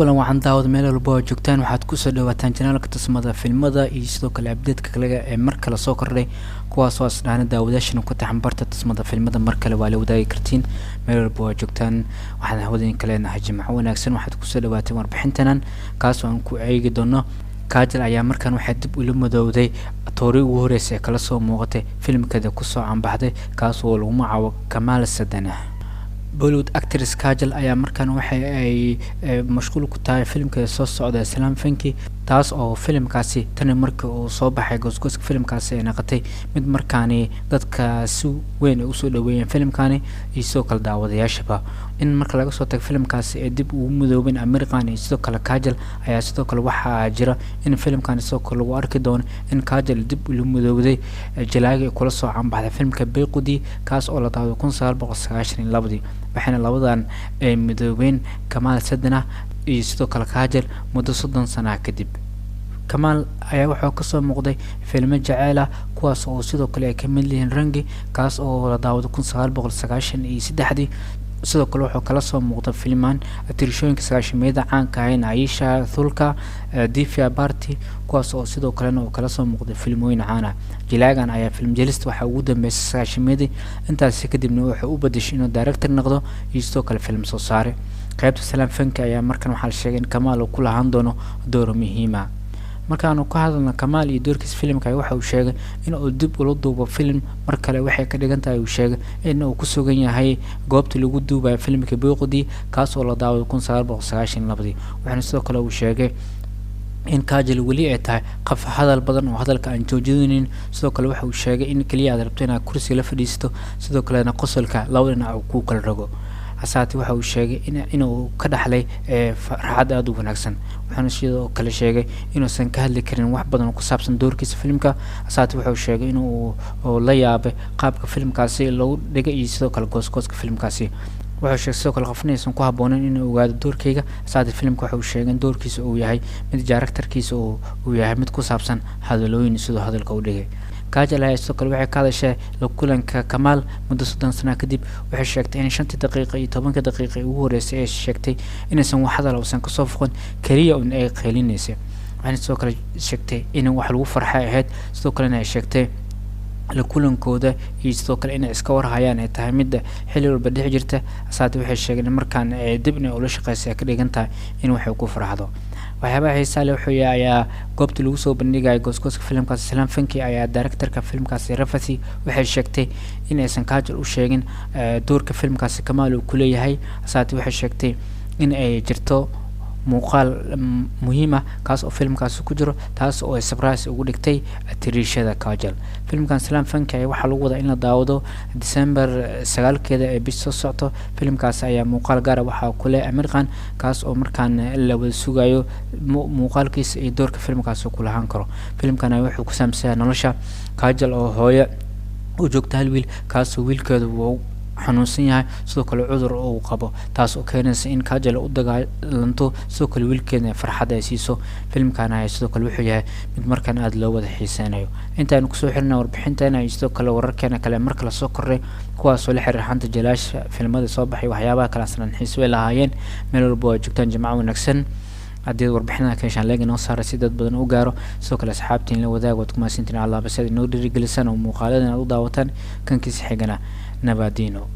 Kulan waxaan daawada meel walba oo joogtaan. Waxaad kusoo dhawaataan channelka Tusmada Filmada iyo sidoo kale updateka kale ee mar kale soo kordhay, kuwaasoo asdhaana daawadaashana ku taxan barta Tusmada Filmada. Mar kale waa la wadaagi kartiin meel walba oo joogtaan. Waxaan hawadin kaleenahay jimco wanaagsan. Waxaad kusoo dhawaateen warbixintanan, kaasoo aan ku eegi doono Kajal ayaa markaan waxay dib ula madowday toori ugu horreysay ee kala soo muuqatay filimkeeda kusoo canbaxday, kaas oo lagu magacaabo Kamaal Sadana. Bollywood actress Kajal ayaa markaan waxa ay mashquul ku tahay filimkeeda soo socda Salaam Venky, taas oo filimkaasi tani markii uu soo baxay goosgooska filimkaasi ay noqotay mid markaani dadka si weyn ay usoo dhaweeyeen filimkani iyo sidoo kale daawadayaashaba. In marka laga soo tago filimkaasi ay dib ugu midoobeen Aamir Khan iyo sidoo kale Kajal, ayaa sidoo kale waxaa jira in filimkani sidoo kale lagu arki doono in Kajal dib ula midoobday jalaaga ay kula soo canbaxday filimka Beykhudi, kaas oo la daawaday 1992-dii. Waxayna labadan ay midoobeen Kamaal Sadana iyo sidoo kale Kajal muddo 30 sana kadib. Kamaal ayaa wuxuu kasoo muuqday filmo jaceyl ah, kuwaas oo sidoo kale ay kamid yihiin Rangi, kaas oo la daawaday 1993-dii. Sidoo kale wuxuu kala soo muuqday filmaan tirishooyinka sagaashameeyada caanka ahayn, Ayesha Thulka, Divya Bharti, kuwaas oo sidoo kalena uu kala soo muuqday filmooyin caan ah. Jilaagan ayaa film jelista waxaa ugu dambeysay sagaashameeyadii. Intaasi kadibna wuxuu u bedeshay inuu director noqdo iyo sidoo kale film soo saare. Qaybta Salaam Venky ayaa markan waxaa la sheegay in Kamaal uu ku lahaan doono door muhiima. Markaanu ka hadalno Kamaal iyo doorkiisa filimka, waxa uu sheegay in uu dib ula duubo filim mar kale waxay ka dhigan tahay, uu sheegay, in uu ku sugan yahay goobtii lagu duubayo filimka Beykhudi, kaas oo la daawaday 1992-dii. Waxaana sidoo kale uu sheegay in Kajal weli ay tahay qof hadal badan oo hadalka aan joojinin. Sidoo kale waxa uu sheegay in keliya aad rabto inaad kursiga la fadhiisato, sidoo kalena qosolka laba dhinac uu kuu kala rogo. Hasaate waxa uu sheegay in inuu ka dhaxlay farxad aada u wanaagsan. Wuxuuna sidoo kale sheegay inuusan ka hadli karin wax badan oo ku saabsan doorkiisa filimka. Hasaate wuxuu sheegay inuu la yaabay qaabka filimkaasi lagu dhigay iyo sidoo kale goosgooska filimkaasi. Wuxuu sheegay sidoo kale qofna aysan ku habbooneyn inuu ogaado doorkeyga. Hasaate filimka waxa uu sheegay in doorkiisa uu yahay mid characterkiisa uu yahay mid ku saabsan hadalooyin, sidoo hadalka u dhigay. Kajal ayaa sidoo kale waxay ka hadashay la kulanka Kamaal muddo 30 sana kadib. Waxay sheegtay in shantii daqiiqa iyo tobanka daqiiqa ee ugu horreysay ay sheegtay inaysan wax hadal uusan kasoo foqon, keliya un ay qeylinaysay. Waxayna sidoo kale sheegtay in wax lagu farxay ahayd. Sidoo kalena ay sheegtay la kulankooda iyo sidoo kale inay iska warhayaan ay tahay midda xilli walba dhex jirta. Hasaate waxay sheegeen in markaan ay dib inay ula shaqeysay ay ka dhigan tahay in waxay ku farxdo. Waxyaabaha xiisaa leh wuxuu yahay ayaa goobta lagu soo bandhigaya goosgooska filimkaasi Salaam Venky ayaa directorka filimkaasi Revathi waxay sheegtay in aysan Kajal u sheegin doorka filimkaasi Kamaal uu kuleeyahay. Hasaate waxay sheegtay in ay jirto muuqaal muhiim ah kaas oo filimkaasi ku jiro, taas oo ay surprise ugu dhigtay tiriishada Kajal. Filimkan Salaam Venky ayaa waxaa lagu wadaa in la daawado December 9-keeda ee bish soo socto. Filimkaasi ayaa muuqaal gaara waxaa ku leh Aamir Khan, kaas oo markaan la wada sugayo muuqaalkiisa iyo doorka filimkaasi ku lahaan karo. Filimkan ayaa wuxuu ku saabsan yahay nolosha Kajal oo hooyo u joogta hal wiil, kaasoo wiilkeedu uu xanuunsan yahay, sidoo kale cudur uu qabo, taas oo keenaysa in Kajal u dagaalanto, sidoo kale wiilkeeda farxad ay siiso. Filimkan ayaa sidoo kale wuxuu yahay mid markaan aada loo wada xiiseynayo. Intaanu kusoo xirina warbixinteena iyo sidoo kale wararkeena kale mar kale soo kordhay, kuwaasoo la xiriir xanta jalaasha filmada soo baxay, waxyaabaha kale aslan xiise way lahaayeen. Meel walba waa joogtaan, jimco wanaagsan. Haddii aad warbixinada ka heshaan, like inoo saara si dad badan u gaaro. Sidoo kale asxaabtiin la wadaag. Waad ku mahadsantiin. Allah bas aad inoo dhiirigelisaan oo muuqaaladan aad u daawataan. Kankiisa xigana nabaadiino.